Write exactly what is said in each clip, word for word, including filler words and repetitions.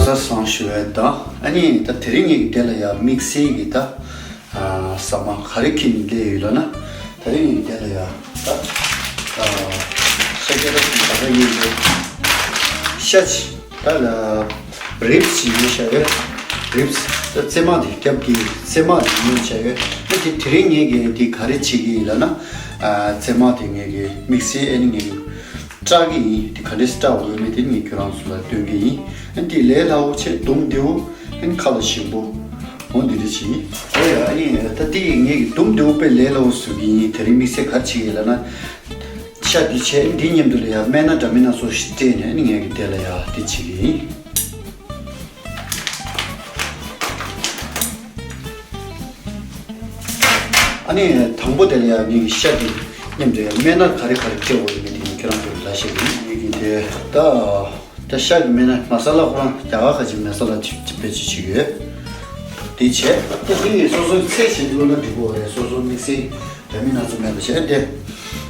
ད་བཟང་ཞུ་བའི་ད། ཨ་ནི་ད་དེ་རིང་ངེད་ཀྱི་དེ་ལ་ཡ་དམིགས་བསལ་གྱི་ད། ཨ་ཟ་མ་ག་རེ་ཁྱེར་ནས་སླེབས་ཡོད་ལབ་ན། ད་རིང་ངེད་ཀྱི་དེ་ལ་ཡ་ད། ཨ་ཤ་རྒྱ་ར་ཞིག་ད་ག་ཡིན་འདུག་ཤ་ཆི་ད་ལ་རིབ་སི་ཡོད་ཤ་ཡོད། རིབ་སི་ད་རྩེ་མ་དེ་རྒྱབ་ཀྱི་རྩེ་མ་དེ་ཡོད་ཤ་ཡོད། ཨ་དེ་དེ་རིང་ངེད་ཀྱི་དེ་ག་རེ་བྱེད་ཀྱི་ཡིན་ལབ་ན། ཨ་རྩེ་མ་དེ་ངེད་ཀྱི་དམིགས་བསལ་ཨ་ནི་ངེད་ཀྱི་སྐྲག་གི་ཡིན། དེ་ག་འདྲས་སྐྲག་འོས་མེད་དེ་ངས་ཁྱོད་རང་ཚོ་ལ་སྟོན་གི་ཡིན། ཨ་དེ་ལས་སླ་བོ་ཆེ་དུམ་བདེ་བོ། ཨ་ནི་ཁ་ལ་ཞིམ་པོ། འོ་འདི་འདྲ་ཞིག་ཡིན། འོ་ཡ་ཨ་ནི་ད་དེ་ངས་ཀྱི་དུམ་བདེ་བོ་དཔེ་ལས་སླ་བོ་བཟོ་གི་ཡིན། དེ་རིང་དམིགས་བསལ་ག་རེ་བྱེད་ཀྱི་ཡིན་ལབ་ན། ཤ་འདི་བྱས་འདི་མཉམ་དུ་ལ་ཡ་སྨན་སྣ་འདྲ་མིན་སྣ་ཚོགས་ཤིག་སྤྲད་ནས་ཨ་ནི་ངས་ཀྱི་དེ་ལ་ཡ་དེ་བྱེད་ཀྱི་ཡིན། ཨ་ནི་དང་པོ་དེ་ལ་ཡ་ངེད་ཀྱི་ཤ་དེ་མཉམ་དུ་ཡ་སྨན་སྣ་ག་རེ་ག་རེ་སྤྲད་དགོས་ཡོད་མེད་དེ་ངས་ཁྱེད་རང་ཚོ་ལ་བཤད་ཀྱི་ཡིན། ངེད་ཀྱི་དེ་ད་ད་ཤ་གི་སྨན་སྣ་མ་ས་ལ་ཁོ་རང་རྒྱ་གར་ཁ་ཅིག་མ་ས་ལ་ཅིག་ཅིག་བེད་སྤྱོད་བྱེད་ཀྱི་ཡོད། དེ་བྱས་ད་དེ་ཡི་སོ་སོའི་ཚད་བྱེད་རྒྱུ་ལ་འགྲིག་གི་རེད། སོ་སོ་དམིགས་བསལ་འདྲ་མིན་སྣ་ཚོགས་མེད་པ་བྱས་ཏེ།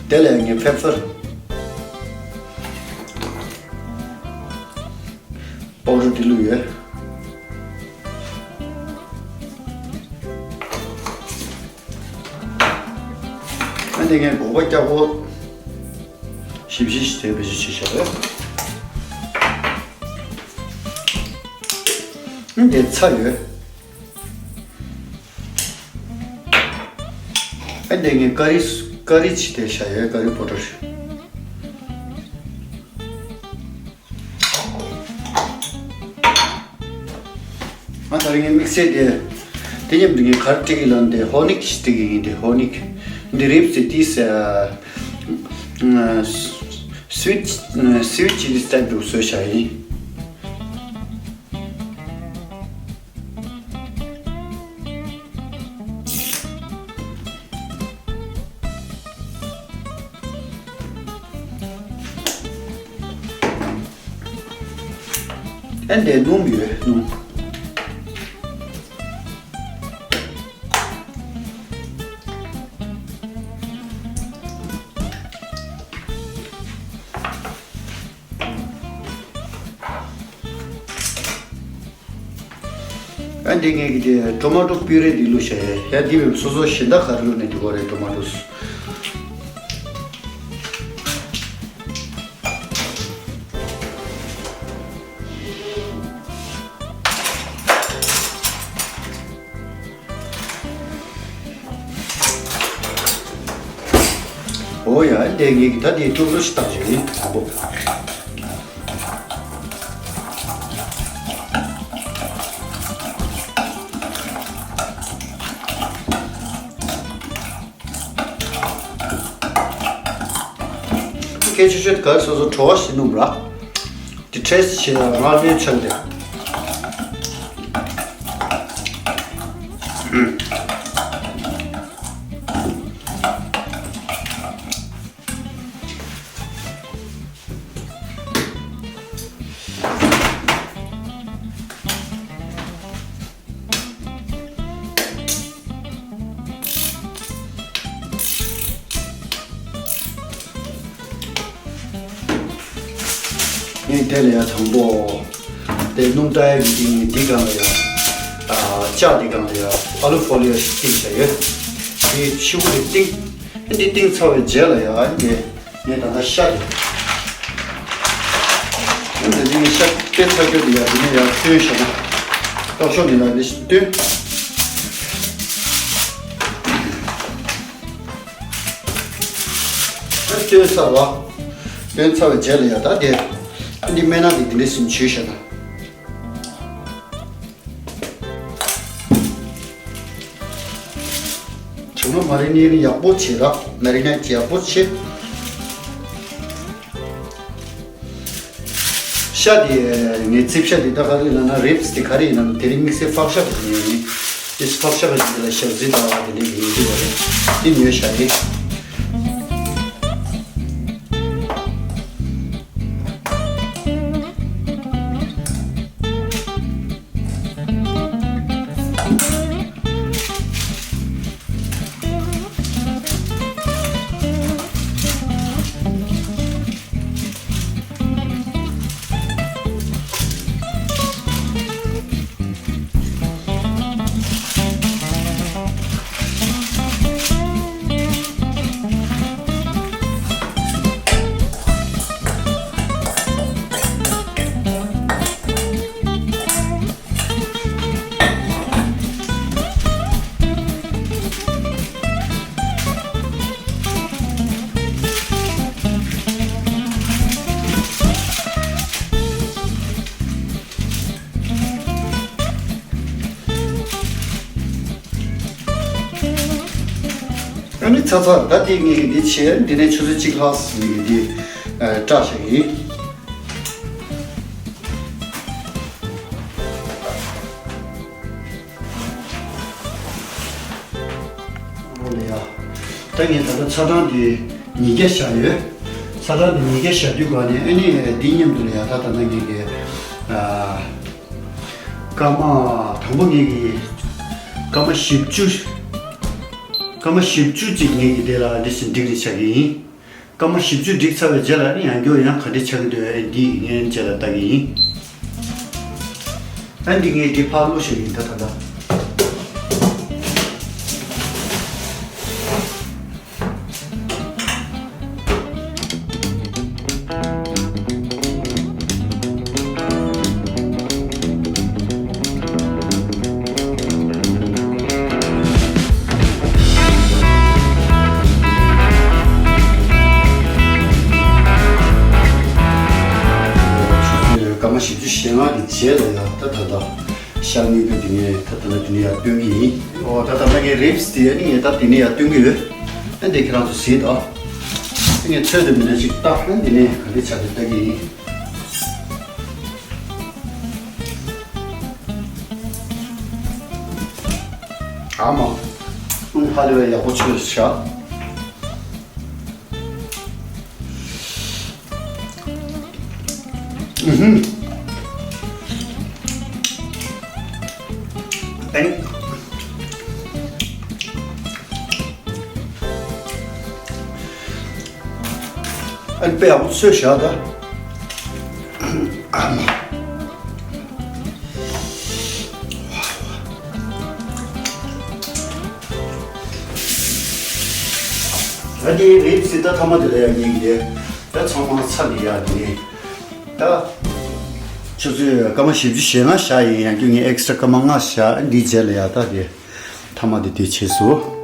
དེ་ལ་ཡ་ངས་ཕེ་པར་པའུ་ཌར་དེ་བླུགས་ཡོད། ཨ་ནི་ངས་སྒོག་པ་སྐྱ་ཀོ་ཞིབ་ཞིབ་ཞིག་དེ་བེད་སྤྱོད་བྱས་བཞག་རེད། ཨ་ནི་དེ་ཚྭ་ཡོད། ཨ་ནི་ངས་ཀ་རི་ཀ་རི་ཅིག་དེ་བཞག་ཡོད། ཀ་རི་པའུ་ཌར། ང་ད་རིང་དམིགས་བསལ་དེ་དེ་མཉམ་དུ་ངས་ག་རེ་སྤྲད་ཀྱི་ལབ་ན། དེ་ཧོ་ནིག་ཞིག་སྤྲད་ཀྱི་ཡིན། དེ་ཧོ་ནིག་འདི་རིབ་སི་ཏིས་སི་ཝིཊ་སི་ཝིཊ་ཅི་ལི་སི་ཊའིབ་ཏུ་བཟོས་བཞག་ཡིན། ཨ་ནི་དེ་སྣུམ་ཡོད། སྣུམ། ཨ་འདི་ངས་ཀྱི་དེ་ཊོ་མ་ཊོ་པུ་རེ་འདི་བླུགས་བཞག་ཡ། ཡ་འདི་བས་སོ་སོ་གཞན་དག་ག་རེ་བླུགས་ནས་འདི་གོ་རེད། ཊོ་མ་ཊོ། འོ་ཡ་འདི་ངས་ཀྱི་ད་འདི་ཀྲུག་ཀྲུག་ཞིག་བཏང་བཞག་ཡིན། དང་པོ། སྐད་ཆ་ཤོད་ག་སོ་སོ་བྲོ་བ་ཞིག་སྣུམ་ར། དེ་ཁྲེས་ཤེས་ང་ལོས་ཆགས་ཏེ། ངས་དེ་ལ་ཡ་དང་པོ། དེ་སྣུམ་བཏང་ཡ་གི་འདི་ནི་འདི་སྒང་ལ་ཡ། ཨ་ལྕགས་འདི་སྒང་ལ་ཡ་ཨ་ལུ་ཕོ་ལི་ཡ་ཞིག་བཏིང་བཞག་ཡོད། དེ་ཤུ་གུ་དེ་བཏིང་། འདི་བཏིང་ཚར་བའི་རྗེས་ལ་ཡ་འདི། ངས་ད་ལྟ་ཤ་དེ། འདི་ནི་ཤ་དཔེ་ཚ་རྒྱུ་དེ་ཡ་འདི་ནས་ཡར་བཏོན་བཞག་ན། ལྟོགས་ཤོག་འདི་ལ་འདི་བཏོན། བཏོན་ཚར་བ། བཏོན་ཚར་བའི་རྗེས་ལ་ཡ་ད་དེ། འདི་སྨན་སྣ་དེ་འདི་འདྲ་ཞིག་བྱུགས་བཞག་ན། བྱུང་ན་མ་རི་ནེ་ཊི་ཡག་པོ་བྱེད་ར། མ་རི་ནེ་ཊི་ཡག་པོ་བྱེད། ཤ་དེ་ངའི་རྩིབ་ཤ་དེ་ད་ག་རེ་ཡིན་ན་རིབ་སི་དེ་ག་རེ་ཡིན་ན་དེ་རིང་དམིགས་བསལ་ཕག་ཤ་དེ་ཉོས་ཡིན། དེ་ཕག་ཤ་ག་ཅིག་དེ་ལ་ཞག་རྩི་དང་དེ་འདྲའི་ཉོས་རྒྱུ་བ་རེད། དེ་ཉོས་བཞག་ཡིན། ཚ་ཚ་ད་དེ་ངས་ཀྱི་འདི་བྱས། འདི་ནས་ཆུ་ཚོད་གཅིག་ལྷག་ངས་ཀྱི་འདི་ཨ་བཀྲ་བཞག་ཡིན། འོ་ལེ་ཡ། ད་ངས་ད་ལྟ་ཚ་གྲང་འདི་ཉིས་བརྒྱ་བཞག་ཡོད། ཚ་གྲང་འདི་ཉིས་བརྒྱ་བཞག་དུས་ག་ནས་ཨ་ནི་འདི་མཉམ་དུ་ལ་ཡ། ད་ད་ལྟ་ངས་ཀྱི་ཨ་སྐར་མ་དང་པོ་ངས་ཀྱི་སྐར་མ་བཞི་བཅུ། སྐར་མ་བཞི་བཅུ་ཅིག་ངས་ཀྱི་དེ་ལ་འདི་བཞིན་འགྲིག་རེ་ཆགས་ཀྱི་ཡིན། སྐར་མ་བཞི་བཅུ་འགྲིག་ཚར་བའི་རྗེས་ལ་ནི་ཡང་བསྐྱར་ཡང་ག་འདྲ་ཆགས་ཀྱི་འདུག་ཨེ་འདི་ངས་རྗེས་ལ་ལྟ་གི་ཡིན། ཨ་འདི་ངས་འདི་ཕར་བླུགས་ཤིག་ཡིན་ད་ད་ལྟ། སྐར་མ་བཞི་བཅུ་ཞེ་ལྔ་གི་རྗེས་ལ་ཡང་ད་ད་ལྟ་ཤ་ནུས་པའི་དེ་ནས་ད་ད་ལྟ་དེ་ནས་ཡར་བཏོན་གི་ཡིན། ཨོ་ད་ད་ལྟ་ངའི་རིབ་སི་དེ་ནི་ངས་ད་དེ་ནས་ཡར་བཏོན་གི་ཡོད། ཨ་འདི་ཁྱེད་རང་ཚོ་གཟིགས་དང་། དེ་ངས་ཚོད་དུ་མི་འདྲ་ཞིག་བཏགས། ཨ་འདི་ནས་ག་འདྲ་ཆགས་དེ་ལྟ་གི་ཡིན། ཨ་མ། ཨུམ་ཧ་ལས་པའི་ཡག་པོ་ཆོད་ཤག་ཨུ་ཧུམ། ཨན། ཨན་པའི་ཡག་པོ་ཆོད་ཤག་ད། ཨ་མ། ད་དེ་རིབ་སི་ད་ཐ་མ་དེ་ལ་ཡ་ཉིག་དེ། ད་ཚང་མ་ཚར་ནི་ཡ་དེ་ནི། ད་ཆུ་ཚོད་སྐར་མ་བཞི་བཅུ་ཞེ་ལྔ་བཞག་ཡིན། ཡང་ཁྱོད་ངས་ཨེག་སི་ཊྲ་སྐར་མ་ལྔ་བཞག་འདི་རྗེས་ལ་ཡ་ད་དེ་ཐ་མ་དེ་དེ་བྱས་སོ།